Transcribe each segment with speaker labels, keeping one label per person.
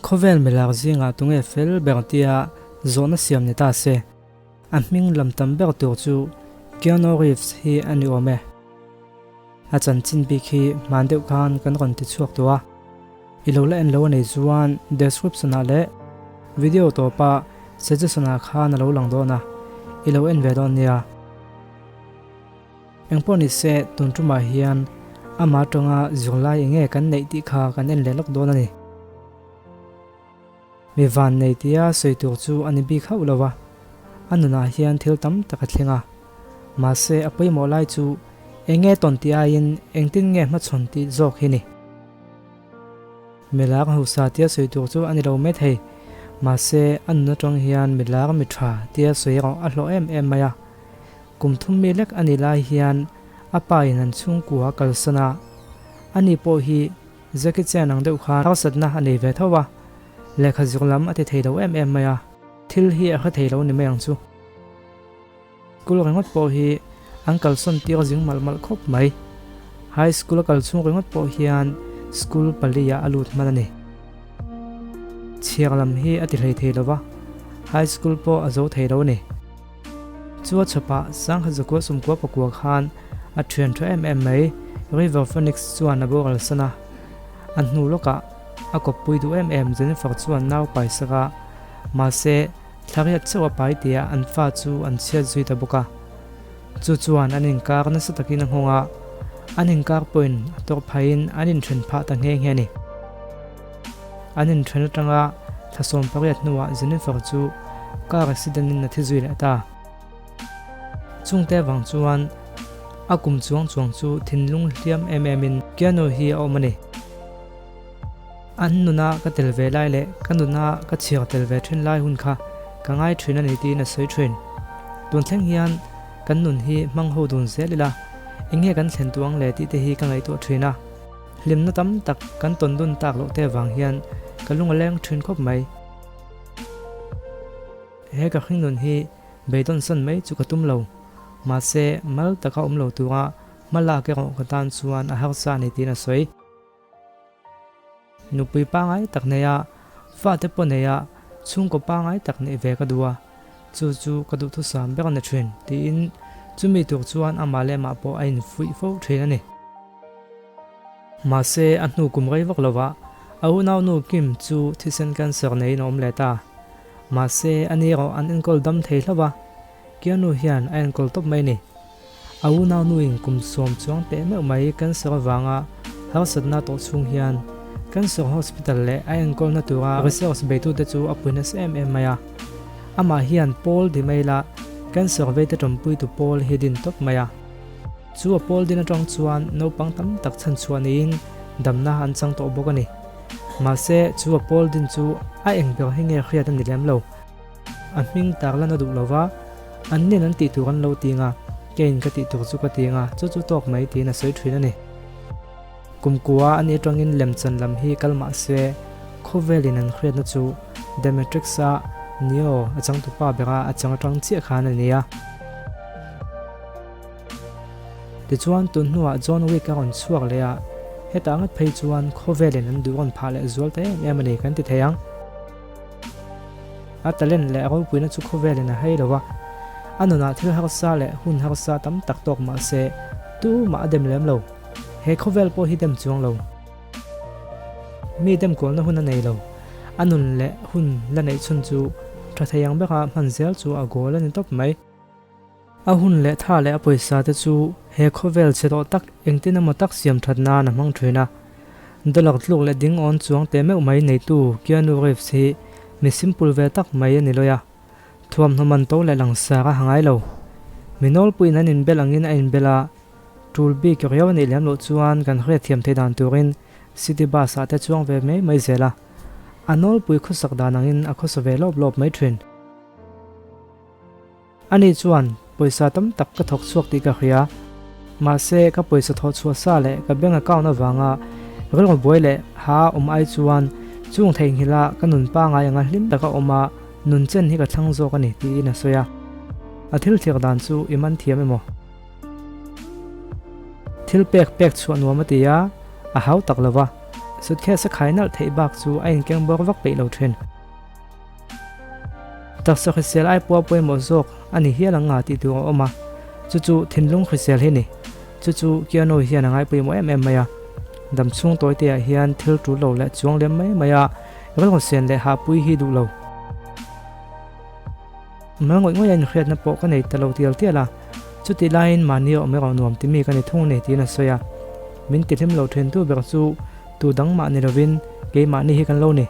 Speaker 1: Khawvel milar zingah tunge fel ber tia zawhna siam ni ta se, a hming lam tam ber tur chu Keanu Reeves hi a ni awm e. A chanchin bik hi hman deuh khan kan rawn ti chhuak tawh a, i lo la en lo a nei chuan description ah leh video tawpa suggestion ah khan a lo lang dawn a, i lo en ve dawn nia. Engpawh ni se, tun tumah hian ama atanga zirlai enge kan neih tih kha kan en leh lawk dawn a ni. Mi van nei tia sawi tur chu a ni bik hauh lo a, a nunah hian thil tam tak a thleng a. Mahse, a pawimawh lai chu enge tawn tih aiin engtin nge hmachhawn tih zawk hi ni. Milar hausa tia sawi tur chu a ni lo mai thei. Mahse, a nun atang hian milar mi tha tia sawi erawh a hlawh em em mai a. Kum thum mi lek a nih lai hian a pa in an chhungkua a kalsan a, ani pawh hi Jackie Chan ang deuh khan harsatna a nei ve tho a, lehkha zuk lam a ti thei lo em em mai a, thil hi a hre thei lo ni mai ang chu. School ringawt pawh hi an kalsawn tir zing malh malh khawp mai. High school a kal chhung ringawt pawh hian school pali ah a lut hman a ni. Chhiar lam hi a ti hlei thei lo va, high school pawh a zo thei lo a ni. Chu a chhawpah Sangha Zakua Sumkua pakua khan a thian tha em em mai River Phoenix chuan a boral san a, a hnu lawkah a kawppui duh em em Jennifer chuan nau pai sak a, mahse thlariat chauh a pai tia an fa chu an chhiat zui ta bawk a. Chu chuan an inkar nasa takin a nghawng a, an inkar pawhin a tawrh phaiin an inthen phah ta nghe nghe a ni. An inthen atanga thla 18 hnuah Jennifer chu car accident in a thi zui leh ta. Chungte vang chuan a kum chuang chuang chu thinlung hliam em em in Keanu hi a awm a ni. An nuna ka tel ve lai leh ka nuna ka chhiar tel ve thin lai hun kha ka ngai thin a ni tiin a sawi thin. Tun thleng hian kan nun hi hmang ho dun zel ila, eng nge kan thlen tuh ang le tih te hi ka ngaihtuah thin a. Hlimna tam tak kan tawn dun tak loh te avang hian ka lung a leng thin khawp mai. He ka hring nun hi beidawn san mai chu ka tum lo. Mahse, mal taka awm lo tura hma lak erawh ka tan chuan a harsa a ni tiin a sawi. Nupui pangai tak nei a, fate pawh nei a, chhungkaw pangai tak neih ve ka duh a, chu chu ka duhthusam ber a ni thin, tiin chumi tur chuan amah leh amah pawh a infuih fo thin a ni. Mahse, a hnu kum rei vak lovah a unaunu Kim chu thisen cancer neiin a awm leh ta. Mahse, ani erawh an enkawl dam thei hlauh a, Keanu hian a enkawl tawp mai a ni. A unaunuin kum 10 chuang teh meuh mai cancer avanga harsatna tawh chhung hian Cancer Hospital leh a enkawlna tura research beitute chu a pui nasa em em mai a. Amah hian Paul di maila cancer veite tawmpuitu pawl hi din tawp mai a. Chu a pawl din atang chuan naupang tam tak chhanchhuah niin damna an chang tawh bawk a ni. Mahse, chu a pawl din chu a eng ber hi nge hriat a ni lem lo. A hming tarlan a duh lo va, an nen an tih tur an lo ting a, keiin ka tih tur chu ka ting a, chu chu tawk mai tiin a sawi thin a ni. Kumkua a nih atangin lemchan lam hi kal mah se, khawvelin an hriatna chu The Matrix-a Neo a changtupa bera a chang atang chiah khan a ni a. Tichuan tun hnuah John Wick a rawn chhuak leh a, hetah ngat phei chuan khawvelin an duh rawn phah leh zual ta em em a ni kan ti thei ang. A talent leh a ropuina chu khawvelin a hei lo a, a nunah thil harsa leh hun harsa tam tak tawk mah se tumah a dem lem lo. He khawvel pawh hi dem chuang lo. Mi dem kualna hun a nei lo. A nun leh hun la neih chhun chu tha thei ang bera hman zel chu a goal a ni tawp mai. A hun leh tha leh a pawisa te chu he khawvel chhe tawh tak engtin emaw tak siam that nan a hmang thin a. Dollar tluk leh ding awn chuang teh meuh mai neitu Keanu Reeves hi mi simple ve tak mai a ni lawi a. Thuamhnaw man to leh langsar a ha ngai lo. Mi nawlpuiin an inbel angin a inbel a, tul bik riau a nih lem loh chuan kan hriatthiam theih dan turin city bus ah te chuang ve mai mai zel a. A nawlpui khawsak dan angin a khawsa ve lawp lawp mai thin. Ani chuan, Pawisa tam tak ka thawk chhuak tih ka hria. Mahse, ka pawisa thawh chhuah sa leh ka bank account avanga rilru buai leh ha awm ai chuan chung theihnghilh a ka nun pangai anga hlim taka awm a nun chen hi ka thlang zawk a ni, tiin a sawi a. A thil thlir dan chu i man thiam emaw? Thil pek pek chhuah nuam a ti a, a hau tak lo va. Suitcase a khai nalh theih bak chu a inkeng bawr vak peih lo thin. Taksa hrisel ai pawh pawimawh zawk a ni hial ang nga tih tur a awm a, chu chu thinlung hrisel hi ni. Chu chu Keanu hian a ngai pawimawh em em mai a. Dam chhung tawi te ah hian thil tul lo leh chuang lem mai mai a, rilru sen leh hahpui hi duh lo. Mal ngawih ngawih a inhriatna pawh ka nei ta lo tial tial a, chutih laiin mahni a awm erawh nuam ti mi ka ni thung ni tiin a sawi a. Min tihlim lo thentu ber chu tu dang mah ni lovin keimahni hi kan lo ni.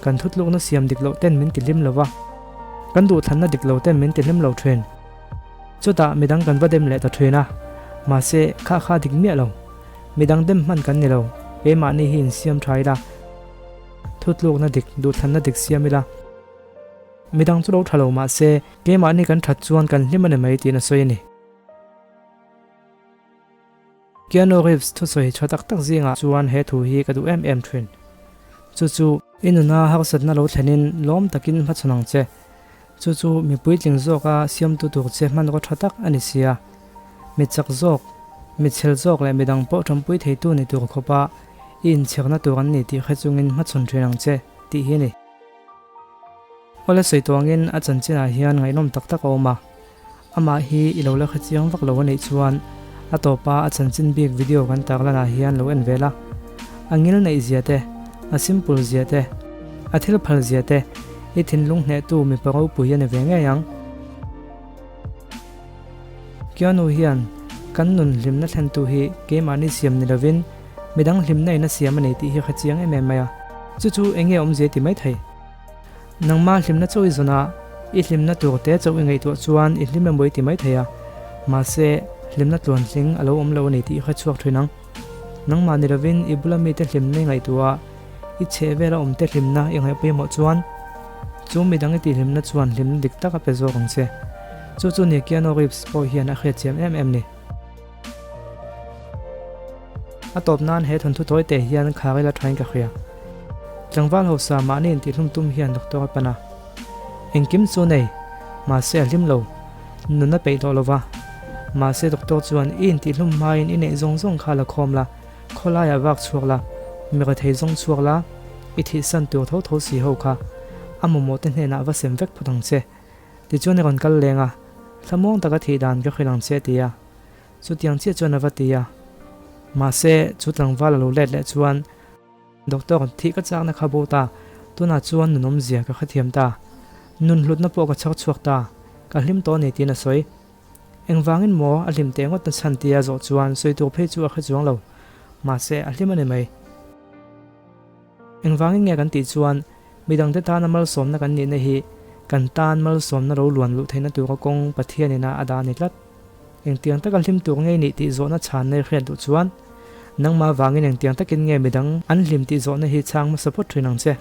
Speaker 1: Kan thutlukna siam dik loh ten min tihlim lo va, kan duhthlanna dik lo ten min tihlim lo thin. Chutah midang kan va dem leh ta thin a, mahse kha kha dik miah lo. Midang dem hman kan ni lo, keimahni hi insiam tha ila, thutlukna dik, duhthlanna dik siam ila. Midang chu lo tha lo mahse keimahni kan that chuan kan hlim a ni mai tiin a sawi a ni. Keanu Reeves thusawi tha tak tak zingah chuan he thu hi ka duh em em thin. Chu chu. I nuna harsatna lo thlenin lawm takin hmachhawn ang che. Chu chu mi puitling zawka siamtu tur che hmanraw tha tak a ni sia. Mi chak zawk, mi chhel zawk leh midang pawh tanpui theitu ni tur khawpa i inchhirna tur an ni tih hre chungin hmachhawn thin ang che tih hi a ni. Awle sawi tuangin a chanchinah hian ngaihnawm tak tak a awm a, amah hi i lo la hre chiang vak lo a nih chuan a tawpa a chanchin bik video kan tarlanah hian lo en ve la. A ngil neih zia te, a simple zia te, a thil phal zia te, i thinlung hnehtu mipa ropui a ni ve ngei ang. Keanu hian kan nun hlimna thlentu hi keimahni siam ni lovin midang hlimna in a siam a ni tih hi hre chiang em em mai a. Chu chu eng nge awmzia ti mai thei? Nangmah hlimna chauh i zawn a, i hlimna tur te chauh i ngaihtuah chuan i hlim emaw i ti mai thei a. Mahse, hlimna tluantling a lo awm lo a ni tih i hre chhuak thin ang. Nangmah ni lovin i bula mite hlimna i ngaihtuah a, i chheh vela awmte hlimna i ngaih pawimawh chuan chu midang i tihhlimna chuan hlimna dik tak a pe zawk ang che. Chu chu ni Keanu Reeves pawh hian a hriatchiam em em ni. A tawp nan he thawnthu tawi te hian khar ila thain ka hria. Tlangval hausa mahni intihhlum tum hian doctor a pan a. Engkim chu nei, mahse a hlim lo. Nun a peih tawh lo va. Mahse doctor chuan i intihhlum hmain i neih zawng zawng kha la khawm la, khawlaiah vak chhuak la, mi rethei zawng chhuak la, i thihsan tur tho tho si ho kha a mamawh te hnenah va sem vek phawt ang che. Tichuan i rawn kal leng a, thlamuang taka thih dan ka hrilh ang che a ti a. Chutiang chiah chuan a va ti a. Mahse, chu tlangval a lo let leh chuan, Doctor, thih ka chakna kha bo ta, tunah chuan nun awmzia ka hrethiam ta. Nun hlutna pawh ka chhak chhuak ta, ka hlim tawh a ni tiin a sawi. Engvangin maw a hlim teh ngawt na chhan tia zawh chuan sawi tur phei chu a hre chuang lo. Mahse, a hlim a ni mai. Engvangin nge kan tih chuan midangte tana malsawmna kan nihna hi kan tan malsawmna ro luan luh theihna tura kawng Pathian ina a dah a ni tlat. Engtiang taka hlim tur ngei nih tih zawhna chhanna i hriat duh chuan nangmah vangin engtiang takin nge midang an hlim tih zawhna hi chhang hmasa phawt thin ang che.